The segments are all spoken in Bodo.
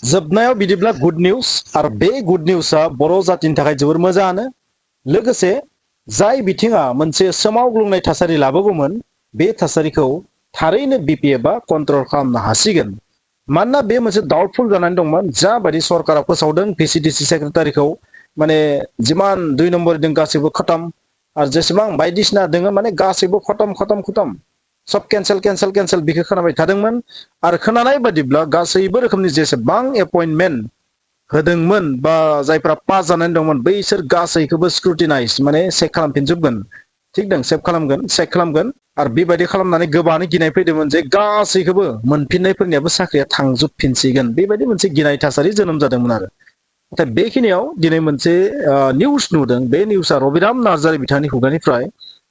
जोबनायाव बिदिब्ला गुड निउज आरो बे गुड निउसआ बर' जातिनि थाखाय जोबोर मोजाङानो लोगोसे जाय बिथिङा मोनसे सोमावग्लुंनाय थासारि लाबोगौमोन बे थासारिखौ थारैनो बिपिएफआ कन्ट्रल खालामनो हासिगोन मानोना बे मोनसे डाउटफुल जानानै दंमोन जाबायदि सरकारा फोसावदों भिसिडिसि सेक्रेटारिखौ माने जिमान 2 नम्बर दों गासैबो खतम आरो जेसेबां बायदिसिना दोङो माने गासैबो खतम सब केन्सेल बिखौ खोनाबाय थादोंमोन आरो खोनानाय बादिब्ला गासैबो रोखोमनि जेसेबां एपइन्टमेन्ट होदोंमोन बा जायफ्रा पास जानानै दंमोन बैसोर गासैखौबो स्क्रुटिनाइज माने चेक खालामफिनजोबगोन थिग दं चेक खालामगोन आरो बेबायदि खालामनानै गोबाङानो गिनाय फैदोंमोन जे गासैखौबो मोनफिननायफोरनियाबो साख्रिया थांजोबफिनसिगोन बेबायदि मोनसे गिनाय थासारि जोनोम जादोंमोन आरो नाथाय बेखिनियाव दिनै मोनसे निउस नुदों बे निउसआ रबिराम नार्जारी बिथांनि खुगानिफ्राय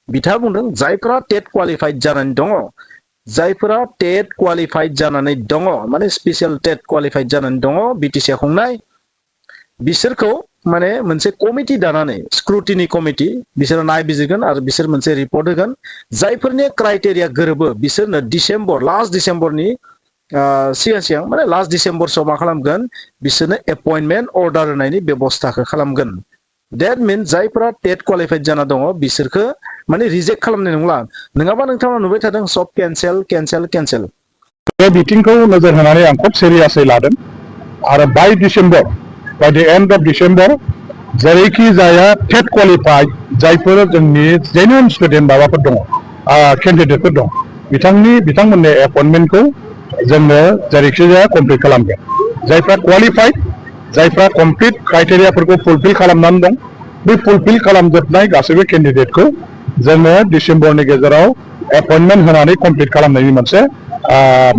बिथाङा बुंदों जायफोरा टेट क्वालिफाइड जानानै दङ जायफोरा टेट क्वालिफाइड जानानै दङ माने स्पेशल टेट क्वालिफाइड जानानै दङ बिटिसिआ खुंनाय बिसोरखौ माने मोनसे कमिटि दानानै स्क्रुटिनि कमिटि बिसोरो नायबिजिरगोन आरो बिसोर मोनसे रिपर्ट होगोन जायफोरनि क्राइटेरिया गोरोबो बिसोरनो लास्ट डिसेम्बरनि सिगां माने लास्ट डिसेम्बरसोआव मा खालामगोन बिसोरनो एपइन्टमेन्ट अर्डार होनायनि बेबस्थाखौ खालामगोन That means जायफोरा टेट क्वालिफाइड जाना दङ बिसोरखौ माने रिजेक्ट खालामनाय नंला नङाबा नोंथाङा नुबाय थादों सब केन्सेल बे बिथिंखौ नोजोर होनानै आं खोब सिरियासै लादों आरो बाय December by the and of December जेरैखि जाया टेट क्वालिफाइड जायफोर जोंनि जेनुइन स्टुडेन्ट माबाफोर दङ केन्डिडेटफोर दं बिथांमोननि एपइन्टमेन्टखौ जोङो जेरैखि जाया कमप्लिट खालामगोन जायफ्रा क्वालिफाइड जायफ्रा कमप्लिट क्राइटेरियाफोरखौ फुलफिल खालामनानै दं बे फुलफिल खालामजोबनाय गासैबो केन्डिडेटखौ जोङो डिसेम्बरनि गेजेराव एपइन्टमेन्ट होनानै कमप्लिट खालामनायनि मोनसे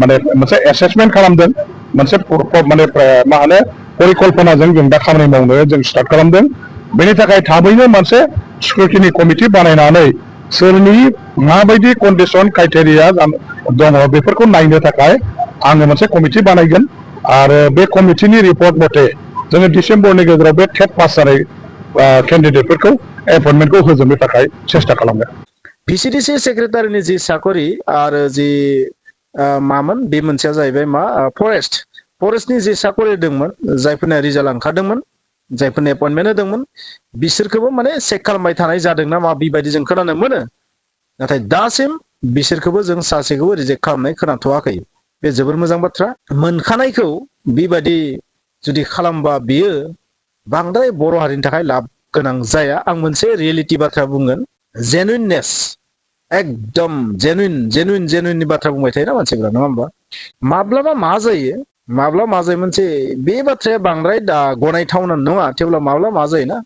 माने मोनसे एसेसमेन्ट खालामदों मोनसे माने मा होनो परिकल्पनाजों जों दा खामानि मावनो जों स्टार्ट खालामदों बेनि थाखाय थाबैनो मोनसे स्क्रुटिनि कमिटि बानायनानै सोरनि माबायदि कन्डिसन क्राइटेरिया दङ बेफोरखौ नायनो थाखाय आङो मोनसे कमिटि बानायगोन आरो बे कमिटिनि रिपर्ट मथे जोङो डिसेम्बरनि गेजेराव बे टेट पास जानाय केन्डिडेटफोरखौ एपइन्टमेन्टखौ होजोबनो थाखाय सेस्था खालामगोन भिसिडिसि सेक्रेटारिनि जि साकरि आरो जि मामोन बे मोनसेया जाहैबाय मा फरेस्टनि जि साकरि दंमोन जायफोरना रिजाल्ट ओंखारदोंमोन जायफोरनो एपइन्टमेन्ट होदोंमोन बिसोरखौबो माने चेक खालामबाय थानाय जादों ना मा बेबायदि जों खोनानो मोनो नाथाय दासिम बिसोरखौबो जों सासेखौबो रिजेक्ट खालामनाय खोनाथ'वाखै बे जोबोर मोजां बाथ्रा मोनखानायखौ बेबायदि जुदि खालामबा बियो बांद्राय बर' हारिनि थाखाय लाब गोनां जाया आं मोनसे रियेलिटि बाथ्रा बुंगोन जेनुइननेस एकदम जेनुइननि बाथ्रा बुंबाय थायोना मानसिफ्रा नङा होमबा माब्लाबा मा जायो मोनसे बे बाथ्राया बांद्राय दा गनायथावना नङा थेवब्ला माब्लाबा मा जायोना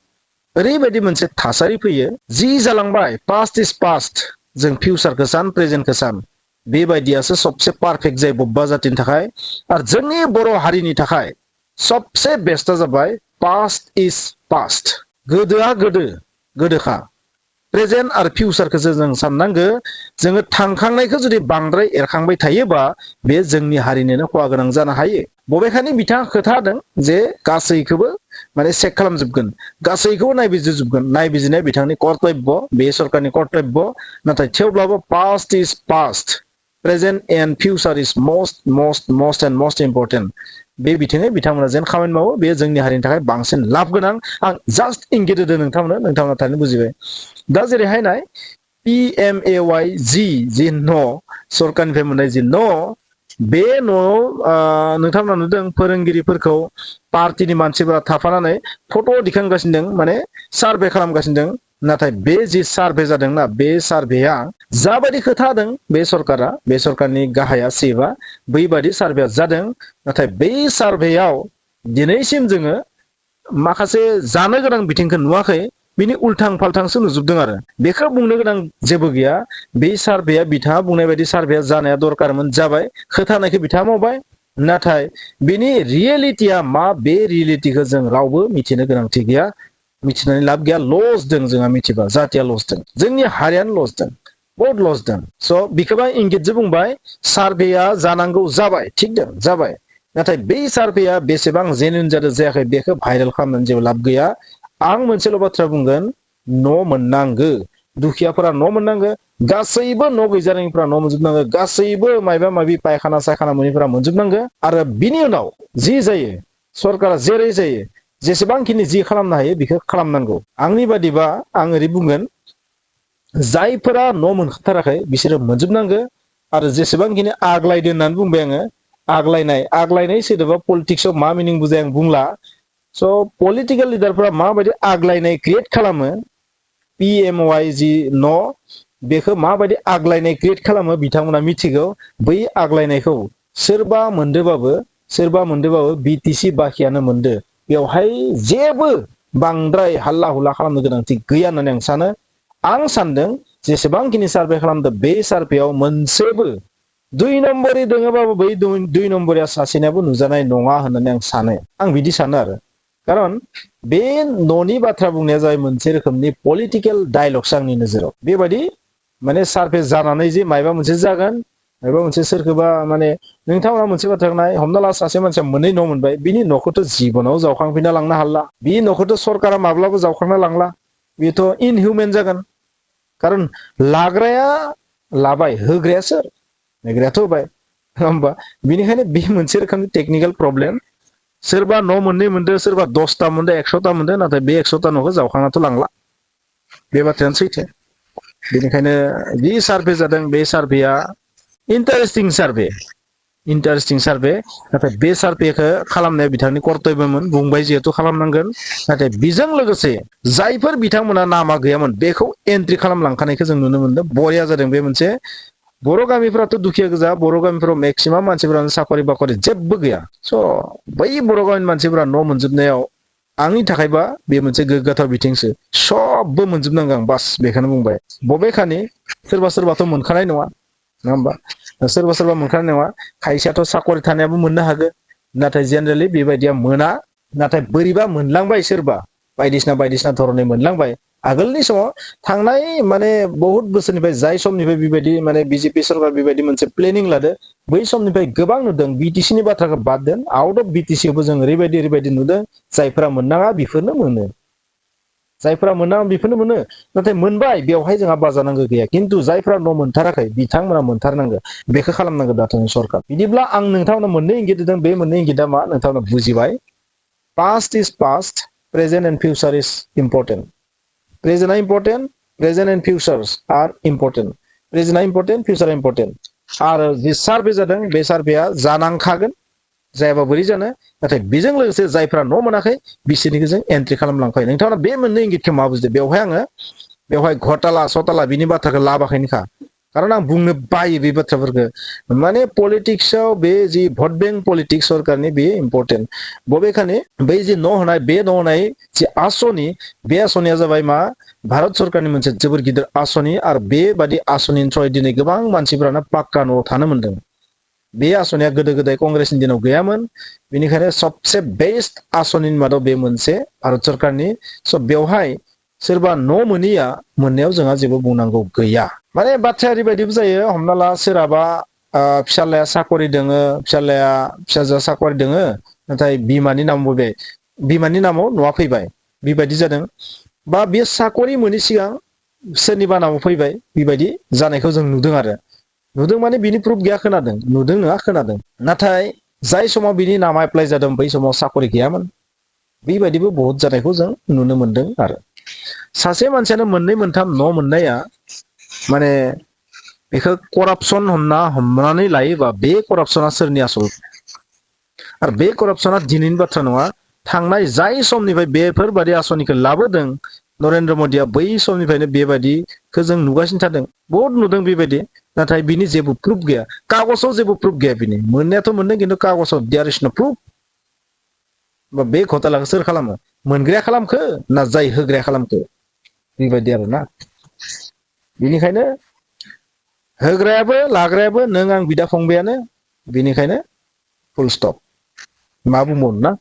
ओरैबायदि मोनसे थासारि फैयो जि जालांबाय पास्ट इज पास्ट जों फिउचारखौ सान प्रेजेन्टखौ सान बेबायदियासो सबसे पारफेक्ट जायो बबेबा जातिनि थाखाय आरो जोंनि बर' हारिनि थाखाय सबसे बेस्टआ जाबाय पास्ट इज पास्ट गोदोआ गोदोखा प्रेजेन्ट आरो फिउचारखौसो जों साननांगो जोङो थांखांनायखौ जुदि बांद्राय एरखांबाय थायोबा बे जोंनि हारिनिनो खहा गोनां जानो हायो बबेखानि बिथाङा खोथा होदों जे गासैखौबो माने चेक खालामजोबगोन गासैखौबो नायबिजिरजोबगोन नायबिजिरनाया बिथांनि कर्तब्य बे सरकारनि कर्तब्य नाथाय थेवब्लाबो past is past present and future is must important बे बिथिङै बिथांमोना जेन खामानि मावो बे जोंनि हारिनि थाखाय बांसिन लाब गोनां आं जास्ट इंगित होदों नोंथांमोना थारैनो बुजिबाय दा जेरैहाय नाय PMAY जि न' सरकारनिफ्राय मोननाय जि न' बे न'आव नोंथांमोना नुदों फोरोंगिरिफोरखौ पार्टिनि मानसिफोरा थाफानानै फट' दिखांगासिनो दं माने सार्भे खालामगासिनो दं नाथाय बे जि सार्भे जादोंना बे सार्भेया जाबायदि खोथा होदों बे सरकारनि गाहाया सिएफआ बैबायदि सार्भेया जादों नाथाय बै सार्भेयाव दिनैसिम जोङो माखासे जानो गोनां बिथिंखौ नुवाखै बिनि उल्थां फाल्थांसो नुजोबदों आरो बेखौ बुंनो गोनां जेबो गैया बे सार्भेया बिथाङा बुंनाय बायदि सार्भेया जानाया दरकारमोन जाबाय खोथानायखौ बिथाङा मावबाय नाथाय बिनि रियेलिटिया मा बे रियेलिटिखौ जों रावबो मिथिनो गोनांथि गैया मिथिनानै लाब गैया लस दं जोंहा मिथिबा जातिया लस दं जोंनि हारियानो लस दं बहुत लस दं स' बिखौबा इंगितजों बुंबाय सार्भेया जानांगौ जाबाय थिग दं जाबाय नाथाय बै सार्भेया बेसेबां जेनुइन जादों जायाखै बेखौ भाइरेल खालामनानै जेबो लाब गैया आं मोनसेल' बाथ्रा बुंगोन न' मोननांगो दुखियाफोरा न' मोननांगो गासैबो न' गैजारोङिफोरा न' मोनजोबनांगो गासैबो मायबा माबि पायखाना सायखाना मोनिफोरा मोनजोबनांगो आरो बिनि उनाव जि जायो सरकारा जेरै जायो जेसेबांखिनि जि खालामनो हायो बेखौ खालामनांगौ आंनि बादिबा आं ओरै बुंगोन जायफोरा न' मोनथाराखै बिसोरो मोनजोबनांगो आरो जेसेबांखिनि आग्लायदो होननानै बुंबाय आङो आग्लायनाय सोदोबा पलिटिक्सआव मा मिनिं बुजाय आं बुंला स' पलिटिकेल लिडारफोरा माबायदि आग्लायनाय क्रिएट खालामो PMY जि न' बेखौ माबायदि आग्लायनाय क्रिएट खालामो बिथांमोना मिथिगौ बै आग्लायनायखौ सोरबा मोनदोबाबो BTC बाखियानो मोनदो बेवहाय जेबो बांद्राय हाल्ला हुला खालामनो गोनांथि गैया होननानै आं सानदों जेसेबांखिनि सार्भे खालामदों बे सार्भेयाव मोनसेबो 2 नम्बरि दङबाबो बै 2 नम्बरिया सासेनाबो नुजानाय नङा होननानै आं बिदि सानो आरो खारन बे न'नि बाथ्रा बुंनाया जाबाय मोनसे रोखोमनि पलिटिकेल डायलगस आंनि नोजोराव बेबायदि माने सार्भे जानानै जे मायबा मोनसे जागोन मायबा मोनसे सोरखौबा माने नोंथांमोना मोनसे बाथ्रा नाय हमना ला सासे मानसिया मोननै न' मोनबाय बिनि न'खौथ' जिबनाव जावखांफिनना लांनो हाला बि न'खौथ' सरकारा माब्लाबो जावखांना लांला बेथ' इनहिउमेन जागोन खारन लाग्राया लाबाय होग्राया सोर होग्रायाथ' होबाय नङा होमबा बिनिखायनो बे मोनसे रोखोमनि टेकनिकेल प्रब्लेम सोरबा न' मोननै मोनदो सोरबा 10टा मोनदो 100टा मोनदो नाथाय बे 100टा न'खौ जावखांनाथ' लांला बे बाथ्रायानो सैथो बेनिखायनो बे सार्भे जादों बे सार्भेया इन्टारेस्टिं सार्भे नाथाय बे सार्भेखौ खालामनाया बिथांनि कर्तब्यमोन बुंबाय जिहेतु खालामनांगोन नाथाय बेजों लोगोसे जायफोर बिथांमोना नामा गैयामोन बेखौ एन्ट्रि खालामलांखानायखौ जों नुनो मोनदों बरिया जादों बे मोनसे बर' गामिफ्राथ' दुखिया गोजा बर' गामिफ्राव मेक्सिमाम मानसिफोरानो साखरि बाखरि जेबो गैया स' बै बर' गामिनि मानसिफोरा न' मोनजोबनायाव आंनि थाखायबा बे मोनसे गोग्गाथाव बिथिंसो सबबो मोनजोबनांगौ आं बास बेखौनो बुंबाय बबेखानि सोरबाथ' मोनखानाय नङा नङा होमबा सोरबा मोनखानाय नङा खायसेयाथ' साखरि थानायाबो मोननो हागौ नाथाय जेनेरेलि बेबायदिया मोना नाथाय बोरैबा मोनलांबाय सोरबा बायदिसिना धरनै मोनलांबाय आगोलनि समाव थांनाय माने बहुत बोसोरनिफ्राय जाय समनिफ्राय बेबायदि माने बिजेपि सरकार बेबायदि मोनसे प्लेनिं लादो बै समनिफ्राय गोबां नुदों BTCनि बाथ्राखौ बाद दोन आउट अफ BTCआवबो जों ओरैबायदि नुदों जायफोरा मोननाङा बेफोरनो मोनो जायफोरा मोननाङा बेफोरनो मोनो नाथाय मोनबाय बेवहाय जोंहा बाजानांगौ गैया खिन्थु जायफोरा न' मोनथाराखै बिथांमोना मोनथारनांगौ बेखौ खालामनांगौ दाथ'नि सरकार बिदिब्ला आं नोंथांमोना मोननै इंगित होदों बे मोननै इंगितआ मा नोंथांमोना बुजिबाय past is past present and future is important प्रेजेन्टआ important present and futures are important प्रेजेन्टआ इम्पर्टेन्ट फिउचारा इम्पर्टेन्ट आरो जि सार्भे जादों बे सार्भेया जानांखागोन जायाबा बोरै जानो नाथाय बेजों लोगोसे जायफ्रा न' मोनाखै बिसोरनिखौ जों एन्ट्रि खालामलांफायो नोंथांमोना बे मोननै इंगितखौ मा बुजिदों बेवहाय घटाला सताला बिनि बाथ्राखौ लाबाखैनोखा खारन आं बुंनो बायो बे बाथ्राफोरखौ माने पलिटिक्सआव बे जि भट बेंक पलिटिक्स सरकारनि बेयो इम्पर्टेन्ट बबेखानि बै जि न' होनाय बे न' होनाय जि आसनि बे आसनिया जाबाय मा भारत सरकारनि मोनसे जोबोर गिदिर आसनि आरो बेबादि आसनिनि थ्रयै दिनै गोबां मानसिफोरानो पाक्का न'आव थानो मोनदों बे आसनिया गोदो गोदाय कंग्रेसनि दिनाव गैयामोन बेनिखायनो सबसे बेस्ट आसनिनि मादाव बे मोनसे भारत सरकारनि स' बेवहाय सोरबा न' मोनैया मोननायाव जोंहा जेबो बुंनांगौ गैया माने बाथ्राया ओरैबायदिबो जायो हमना ला सोरहाबा फिसालाया साकरि दोङो फिसाजोआ साकरि दोङो नाथाय बिमानि नामाव न'आ फैबाय बेबायदि जादों बा बे साकरि मोनि सिगां सोरनिबा नामाव फैबाय बेबायदि जानायखौ जों नुदों माने बिनि प्रुफ गैया खोनादों नुदों नङा खोनादों नाथाय जाय समाव बिनि नामा एप्लाइ जादों बै समाव साकरि गैयामोन बेबायदिबो बहुत जानायखौ जों नुनो मोनदों आरो सासे मानसियानो मोननै मोनथाम न' मोननाया माने बेखौ करापसन हमनानै लायोबा बे करापसना सोरनि आसल आरो बे करापसना दिनैनि बाथ्रा नङा थांनाय जाय समनिफ्राय बेफोरबादि आसनिखौ लाबोदों नरेन्द्र मदिया बै समनिफ्रायनो बेबायदिखौ जों नुगासिनो थादों बहुत नुदों बेबायदि नाथाय बिनि जेबो प्रुफ गैया कागजाव जेबो प्रुफ गैया बिनि मोननायाथ' मोनदों खिन्थु कागजाव देयार इज नो प्रुफ बे घटलाखौ सोर खालामो मोनग्राया खालामखो ना जाय होग्राया खालामखो बेबायदि आरोना बेनिखायनो होग्रायाबो लाग्रायाबो नों आं बिदा फंबायानो बेनिखायनो फुल स्टप मा बुंबावनो ना